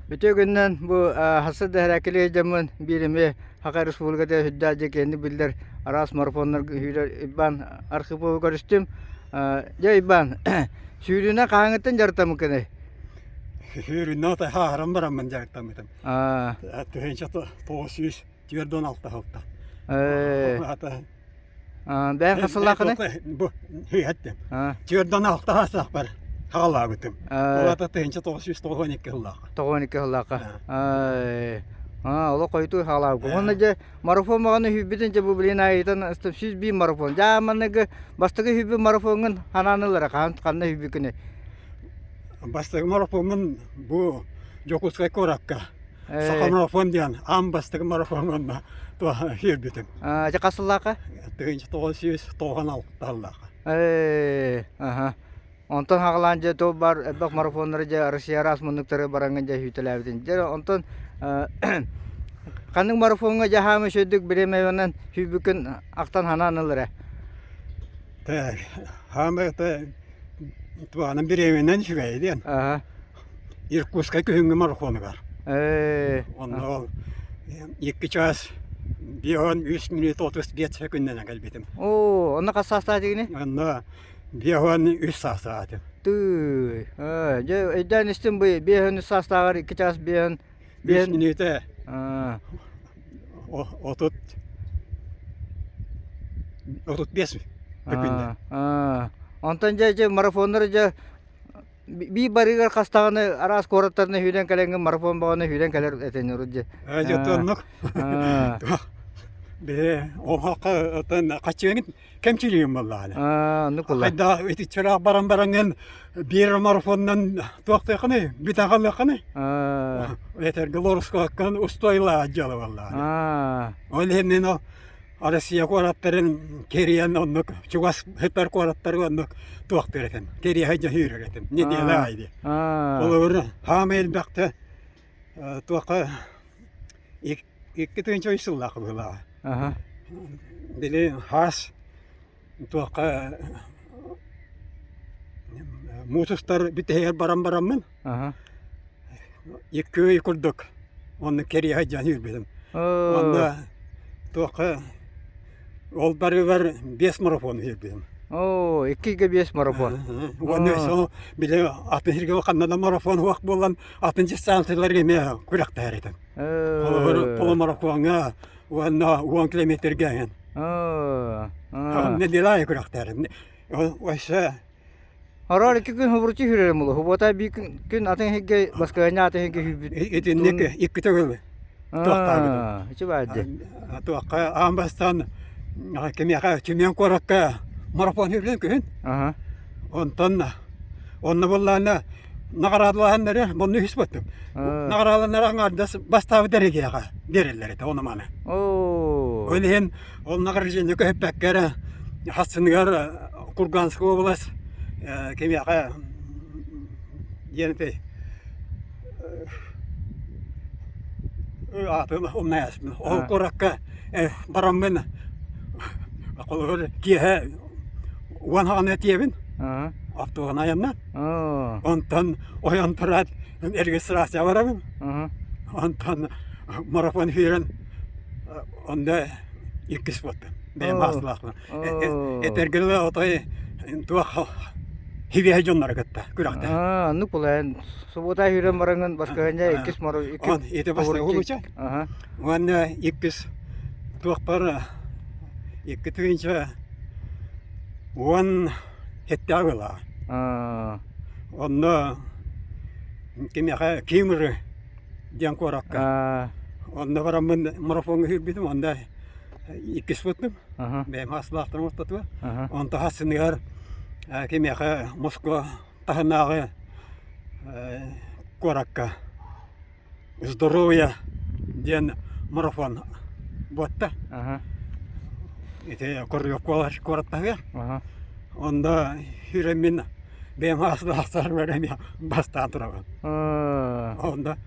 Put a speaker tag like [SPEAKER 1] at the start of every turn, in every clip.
[SPEAKER 1] Үтүө күнүнэн бу хасыс да һэрээккилии дьоммун биир эмиэ Саха Республиката сүрдээх дьэ киэҥник биллэр араас марафоннарга сүүрэр Иван Архиповы көрүстүм. Дьэ Иван, сүүрүүнэн хаһааҥҥыттан дьарыктаммыккыный?
[SPEAKER 2] Сүүрүүнэн хааһыран бараммын дьарыктаммытым. 1996 сылта.
[SPEAKER 1] Бэйэҥ хас сыллааххыный?
[SPEAKER 2] Бу үһэттим. 46 саастаахпар хаалаабытым. Ол аата 1992 сыллаахха.
[SPEAKER 1] 92 сыллаахха. Аа, олох хойутуу хаалаабыккын. Уонна дьэ марафон маҕаны сүүрбүтүн дьэ бу билин айытан 101 марафон. Дьэ манныгы бастакы сүүрбүт марафоҥҥун ханаан ылара хаһан ханна сүүрбүккүнүй?
[SPEAKER 2] Бастакы марафоммун бу Дьокуускай куоракка Саха марафон диэн аан бастакы марафоҥҥа сүүрбүтүм.
[SPEAKER 1] Дьэ хас сыллаахха?
[SPEAKER 2] 1996 сыллаахха.
[SPEAKER 1] Ээ, аха. Онтон хаҕалаан дьэ туох баар элбэх марафоннары дьэ Россия араас муннуктары бараҥҥын дьэ сүүйтэлээбитин. Дьэ онтон ханнык марафоҥҥа дьэ хаамыы үчүгэйдик бириэмэбинэн сүүрбүккүн ахтан санаан ыл эрэ.
[SPEAKER 2] Так, хаамыы туһанан бириэмэнэн үчүгэй диэн.
[SPEAKER 1] Аха.
[SPEAKER 2] Иркутскай күһүҥҥү марафонугар.
[SPEAKER 1] Ээ,
[SPEAKER 2] Онно ол икки чаас биэс мүнүүтэ 35 секүндэнэн кэлбитим.
[SPEAKER 1] Оо, онно хас саастаах этигиний?
[SPEAKER 2] Онно 53 саастаах этим.
[SPEAKER 1] Тыый, ээ, дьэ өйдөөн истим бу 53 саастааҕар икки чаас биэһэн
[SPEAKER 2] Биэс мүнүүтэ
[SPEAKER 1] Аа,
[SPEAKER 2] отут 35 секүндэ.
[SPEAKER 1] аа, онтон дьэ дьэ марафоннары дьэ Биир барыгар хас даҕаны араас куораттарынан сүүрэн кэлэҥҥин марафон баҕана сүүрэн кэлэр этин урут дьэ.
[SPEAKER 2] Ээ дьэ оннук. Бээ оһоххо отон хаччыгын кэмчилиим буоллаҕына.
[SPEAKER 1] Аа оннук буолла.
[SPEAKER 2] Хайда итиччэлээх баран бараҥҥын биир марафонунан туохтуохханый бүтэн хаалыаххыный?
[SPEAKER 1] Аа.
[SPEAKER 2] Этэргэ лорускааккан устойлаа дьыала буоллаҕына.
[SPEAKER 1] Аа.
[SPEAKER 2] Ол иһин мин ол Россия куораттарын кэрийэн оннук чугас сытар куораттары оннук туохтуур этим кэриэһэ дьаһыырар этим неделя аайы холобур хаамай элбэхтэ туохха икки тыһыынча үс сыллаах быһыылааҕа били хаас туохха муус устар бүтэһигэр баран бараммын Икки ый курдук онно кэрийэ сылдьан үүрбүтүм. Онно туохха ол барыгар биэс марафон үүрбүтүм.
[SPEAKER 1] Оо, икки ыйга биэс марафон.
[SPEAKER 2] Уонна сол били атын сиргэ ханна да марафон суох буолан атын дистанцияларга эмиэ күрэхтэһэр этим. Холобур полумарафоҥҥа уонна уон километрга эҥин. Нэдиэлэ аайы күрэхтэһэрим. Өссө
[SPEAKER 1] Араар икки күн хобуруччу сүүрэрим буолуо. Хубуота биир күн, күн атын иһиггэ баскыһыанньа атын иһиггэ сүүрбүт.
[SPEAKER 2] Итинник икки төгүл туохтаабытым.
[SPEAKER 1] Ичи баар дии.
[SPEAKER 2] Туохха аан бастаан кимиэхэ Тюмень куоракка марафон сүүрдүм күһүн. Онтон онно буоллаҕына наҕараадалаһаннары онно үһүс буолтум. Наҕараадаланнары аҥаардас бастаабыт эрэгиэхэ биэрэллэр этэ ону маны.
[SPEAKER 1] Оо.
[SPEAKER 2] Ол иһин ол награждение көһүппэккэ эрэ хасыныгар Курганская область кимиэхэ диэн этэй аатын умнайаспын ол куоракка бараммын холобур киэһэ уон хаҕана тиэбин автобуһунан айаннаан онтон ойон тураат регистрация барабын онтон марафон сүүрэн онно иккис буолтум бэйэм хаастылаахпын Этэргэ дылы отой туох хибиэһэ дьоннору кытта күрэхтэ.
[SPEAKER 1] Аа, оннук булаан. Субуота сүүрэн бараҥҥын баскыһыанньа иккис моро икки
[SPEAKER 2] Ити бастакы улуча. Уонна иккис туохпар икки тыһыынча уон эттээх была.
[SPEAKER 1] Аа.
[SPEAKER 2] Онно кимиэхэ Кимры диэн куоракка. Онно бараммын марафоҥҥа сүүрбүтүм, онно иккис буолтум. Бэйэм аслаахтарым ортотугар. Онто хасыныгар кимиэхэ Москва таһынааҕы куоракка «Здоровье» диэн марафон буотта. Ити Королев куораттаһыгар. Онно сүүрэммин бэйэм аслаахтарбар эмиэ бастаан турабын. Онно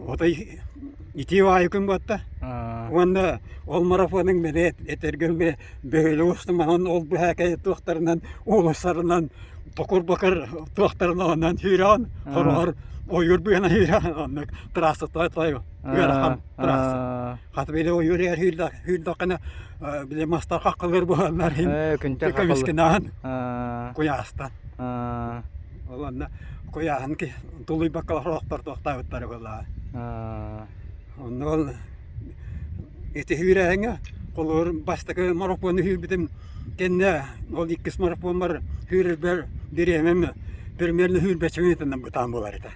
[SPEAKER 2] Отой итии баайы күн буотта. Уонна ол марафонуҥ мэлэ этэргэ бөһүөлэк устун манан ол быһаакай туохтарынан уулуссарынан. Токур-бакыр туохтарын онон сүүрэҕин, хороҕор ойуур быһынан сүүрэҕин, оннук трасса той той ыарахан трасса. Хата били ойуур эр сүүрдэххинэ били мастар хаххалыыр буоланнар иһин көмүскэнээн куйаастан. Ол онно куйааһын тулуйбакка олохтор туохтаабыттара буоллаҕа. Онно ол ити сүүрээһиҥҥэ холобур бастакы марафону сүүрбүтүм кэннэ ол иккис марафоммар сүүрэрбэр бириэмэм примерно сүүрбэччэ мүнүүтэнэн бытаан буолар этэ.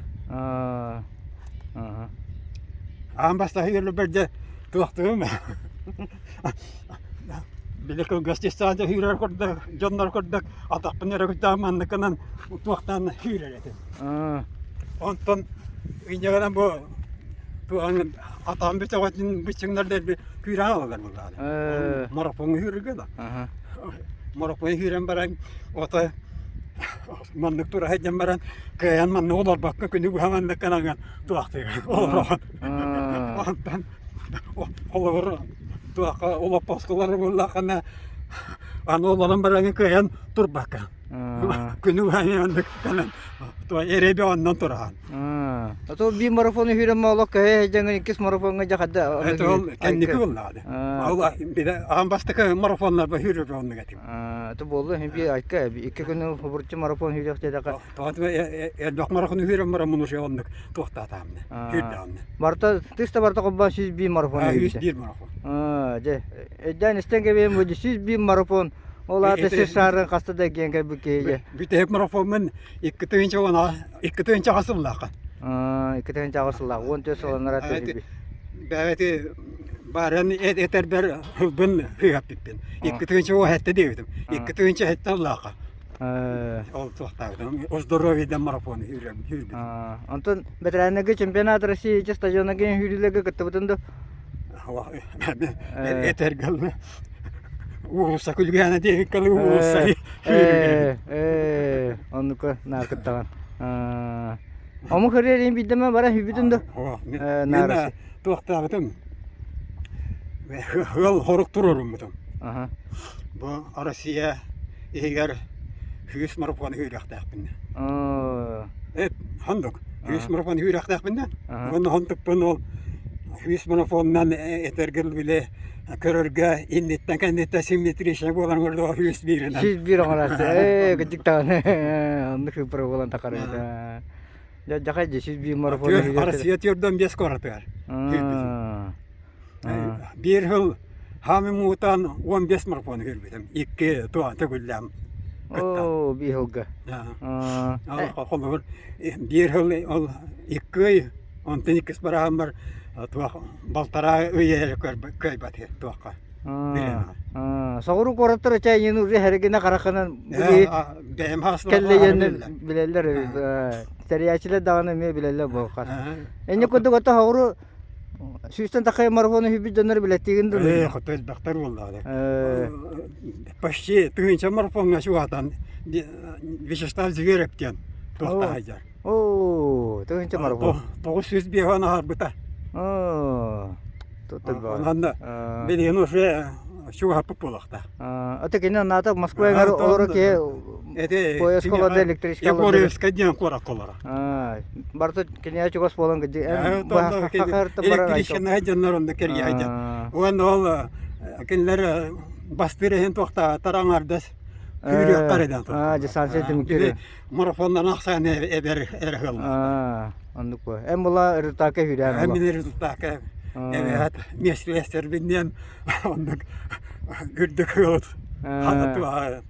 [SPEAKER 2] Аан бастакы сүүрэрбэр дьэ туохтуум били кылгас дистанция сүүрэр курдук дьоннор курдук атахпын эрэ кутаан манныкынан туохтаан сүүрэр этим. Онтон инньэ бу туһан атаҕым бүтэҕитин быччыҥнар дэлби күүрээн ылаллар буоллаҕына. Марафоҥҥа сүүрэргэ да. Марафоҥҥа сүүрэн баран ото маннык тура сылдьан баран кыайан маннык олорбокко күнү быһа маннык гынан туохтуйар олороҕун. Онтон холобур туохха олоппосколор буоллаххына аны олорон баран кыайан турбакка Күнү баайааннык кэлэн эрэби оннон тураан.
[SPEAKER 1] А то биир марафону сүүрэн олох көһө сылдьаҥҥын иккис марафоҥҥа дьэ хадда
[SPEAKER 2] Это ол кэнники буоллаҕа. Ол аан бастакы марафоннарба сүүрэр оннук этим.
[SPEAKER 1] Это буолла би айка икки күнү хобурчу марафон сүүрэх диэтэхэ.
[SPEAKER 2] Элбэх марафону сүүрэн баран муну оннук туохтаатаамны. Сүүрдэҕинэ.
[SPEAKER 1] Барта тыс да барта холбоон 101 марафон.
[SPEAKER 2] 101 марафон.
[SPEAKER 1] Дьэ, өйдөөн истэн кэбиһэн бу 101 марафон Ол аата сир саарын хаста да эргийэн кэлбит киһи дьэ.
[SPEAKER 2] Бүтэһик марафоммун 2010 сыллаахха.
[SPEAKER 1] 2008 сыллаах, 14 сыл анараа төрүүбүт.
[SPEAKER 2] Бэйэти баран этэрбэр ылбын ыһаппиппин. 2017 диэбитим. 2007 сыллаахха. Ол туохтаабытым. О здоровье марафон үүрбүтүм.
[SPEAKER 1] Онтон ветераннарга чемпионат России стадиона киин сүүрүүлэргэ кыттыбытын да?
[SPEAKER 2] Этэргэ уулусса күлгээнэ диэбиккэ уулусса
[SPEAKER 1] оннука наар кыттаҕын омук ырыа биирдэмэ бара сүүрбүтүн да
[SPEAKER 2] мен туохтаабытым ыал хорук туруоруммутум бу Россия иһигэр сүүс марафон сүүрүөхтээхпин Хондук. Сүүс марафон сүүрүөхтээхпин да. Уонна хондукпун ол сүүс марафонунан этэргил били көрөргө инниттэн кэнниттэн симметричный буолан көрдө сүүс бииринэн.
[SPEAKER 1] 101 оҥоросу. Ээ, кырдьык даҕаны. Оннук сыыппара буолан тахар эбит. Дьэ, дьахай дьэ 101 марафон.
[SPEAKER 2] Россия 45 куоратыгар. Биир сыл хаамыы муҥутаан 15 марафону киирбитим. Икки туоһа төгүллээн кыттан.
[SPEAKER 1] Оо, биир сылга.
[SPEAKER 2] Холобур, биир сыл ол икки ый, онтон иккис барааммар туох балтараа ый эрэ кыайбат туохха.
[SPEAKER 1] Соҕуруу куораттар ыча уже хэригинэ харахынан
[SPEAKER 2] бэйэм
[SPEAKER 1] кэллэйэнин билэллэр тэрийээччилэр даҕаны эмиэ билэллэр буолхар. Энньэ курдук ото соҕуруу Сүүстэн тахса марафону сүүрбүт дьоннор билэттиигин дуу?
[SPEAKER 2] Ээ, хоту элбэхтэр буоллаҕа. Почти тыһыынча марафоҥҥа чугаһатан Вячеслав Зверев диэн туохта сылдьар.
[SPEAKER 1] Оо, тыһыынча марафон.
[SPEAKER 2] 905 аһарбыта.
[SPEAKER 1] Оо,
[SPEAKER 2] Онон билигин уже чугаһаппыт буолуохтаах.
[SPEAKER 1] Ата кини анаата Москва эҥэр олоро киһи поездка олордо электричка
[SPEAKER 2] Егорьевскай диэн куоракка олоро.
[SPEAKER 1] Барыта киниэхэ чугас буолан
[SPEAKER 2] электричканай дьоннор онно кэрийэ дьон. Уонна ол кинилэр бастыыр иһин туохтаатар аҥардас күүрүөххэ эрэ
[SPEAKER 1] дистанция түмүктүүр.
[SPEAKER 2] Марафоннан ахсаан эбэр эрэ ыаллар.
[SPEAKER 1] Оннук бу. Эн була результакка сүүрээн
[SPEAKER 2] Эн мин результакка эбээт миэстэлэстэрбинниэн оннук үрдүк ыалыт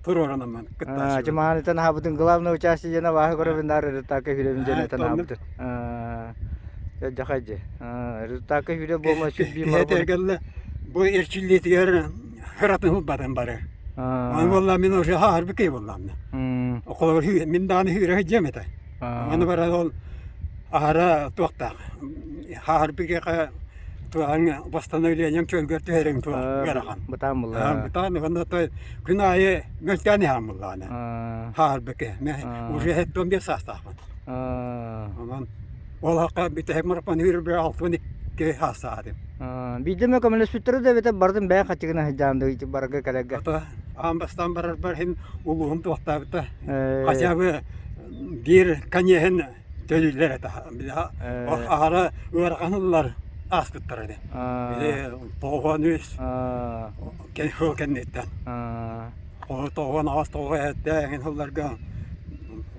[SPEAKER 2] туруоранаммын кыттааччыбын.
[SPEAKER 1] Чымаанытан аһабытын главное участие диэн абааһы көрөбүн наар результакка сүүрэбин диэн этэн аһабытын. Дьахай дьэ. Результакка сүүрэ буолма сүрбии
[SPEAKER 2] Киһи бу эрчиллиитигэр ыратын ылбатын бары. Аны буолла мин уже хаарбы киһи буоллаамна. Холобур мин даҕаны сүүрэ сылдьыам этэ. Аны баран ол аһара туохтаах хаарбы киһиэхэ туһаҥ восстановлением чөлгөр түһэриҥ туох ыарахан.
[SPEAKER 1] Бытаан булла.
[SPEAKER 2] Бытаан уонна той күн аайы мөлтөөн иһэн буллаҕына. Хаарбы киһи. Уже 75 саастаахпын. Онон ол хакка бүтэһик марафон үүрбэ 62 саастаах этим.
[SPEAKER 1] Биирдэ эмэ көмөлөспүттэрэ да эбэтэр бардым бэйэ хачыгына сылдьаан да барга кэлэргэ.
[SPEAKER 2] Аан бастаан барарбар иһин улууһум туохтаабыта. Хотя бы биир конеһын төлүүллэр этэ. Аһара ыарахан ыллар ааспыттар этэ. Били 93 сыл кэнниттэн. 98 97 эҥин сылларга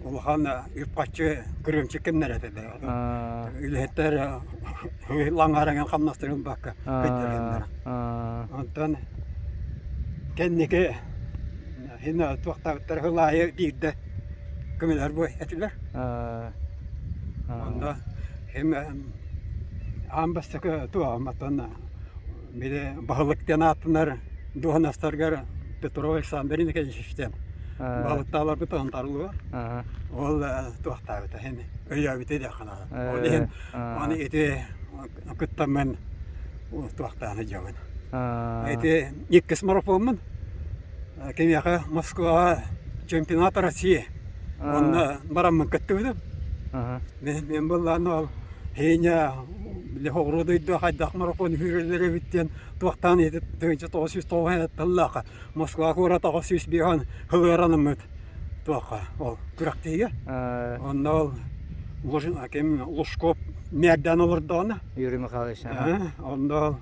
[SPEAKER 2] улахан үп-харчы кырыымчык кэмнэр этэ. Үлэһиттэр лаҥараҥын хамнастарын ылбакка кыйтарганнара. Онтон кэнники син туохтаабыттар сыл аайы биирдэ көмөлөһөр буой этилэр. Онно эм аан бастакы туоҕум оттон били баһылык диэн ааттанар дуоһунастаргар Петров Александр Николаевичтен балыктааларбыт антарлыа ол туохтаабыта иһин өйөөбүтэ диэххэ наада. Ол иһин аны ити кыттаммын туохтаан сылдьабын. Ити иккис марафоммун кимиэхэ Москваҕа чемпионат России онно бараммын кыттыбытым. Мен былаан ол Хеня били оҕуруо дойду хайдах марафон үүрэллэр эбит диэн туохтаан ити 1990 тыллаахха Москва куорат 805 сылыараныммыт туохха ол күрэхтиигэ. Онно ол ким Лужков мэрдээн олордоҕуна.
[SPEAKER 1] Юрий Михайлович.
[SPEAKER 2] Онно ол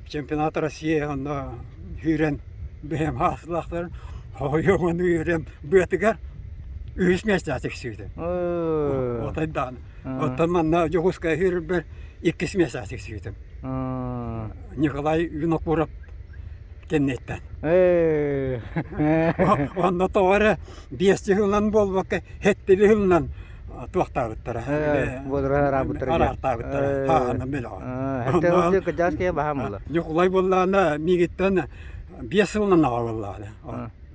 [SPEAKER 2] чемпионат России онно сүүрэн бэйэм хаасылаахтарын хойуоҥун үүрэн быатыгар үһүс миэстэҕэ тиксибитим. Отайдаан. Оттон манна Дьокуускай сүүрэрбэр иккис миэстэҕэ тиксибитим. Николай Винокуров кэнниттэн. Онно тоҕо эрэ биэсти сылынан буолбакка сэттили сылынан туохтаабыттара. Араартаабыттара. Хааһынан бөлөҕө. Ньукулай буоллаҕына миигиттэн 5 сылынан аҕа буоллаҕына.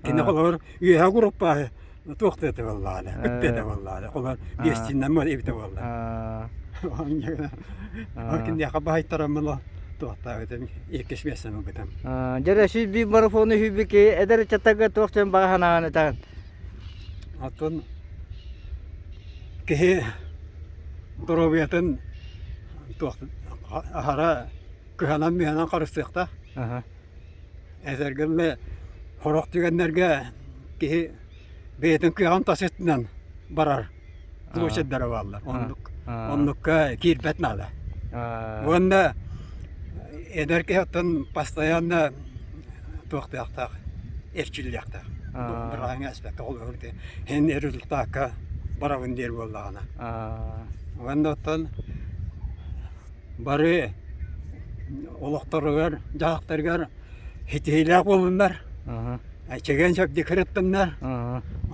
[SPEAKER 2] Кини холобур үөһэ группа туох да этэ буоллаҕына, кытта этэ буоллаҕына. Холобур биэстииннэн эбитэ буолла. Ол киниэхэ баһыйтараммын туохтаабытым иккис миэстэни ылбытым.
[SPEAKER 1] Дьэ 101 марафону сүүрбүт эдэр ыччаттарга туох диэн баҕа санааҕын этэҕин?
[SPEAKER 2] Оттон киһи доруобуйатын туох аһара кыһанан-мүһэнэн харыстыахтаах. Этэргэ сорох түгэннэргэ киһи бэйэтин кыаҕын тас өттүнэн барар площадьдара бааллар. Оннук оннукка киирбэт наада. Уонна эдэр киһи оттон постоянно туохтаахтаах эрчиллиэхтээх. Бырааһыҥа эспэккэ холобур эн результакка барабын диир буоллаҕына. Уонна оттон бары олохторугар, дьаһахтарыгар ситиһиилээх буоллуннар, чэгиэн чэбдик сырыттыннар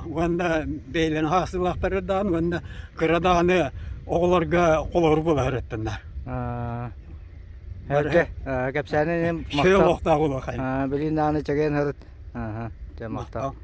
[SPEAKER 2] уонна бэйэлэрин хаастыылаахтарыгар даҕаны уонна кыра даҕаны оҕолорго холобур буола сырыттыннар.
[SPEAKER 1] Эргэ кэпсээнин
[SPEAKER 2] махтал. Олохтоох буолуохай.
[SPEAKER 1] Билин даҕаны чэгиэн сырыт. Махтал.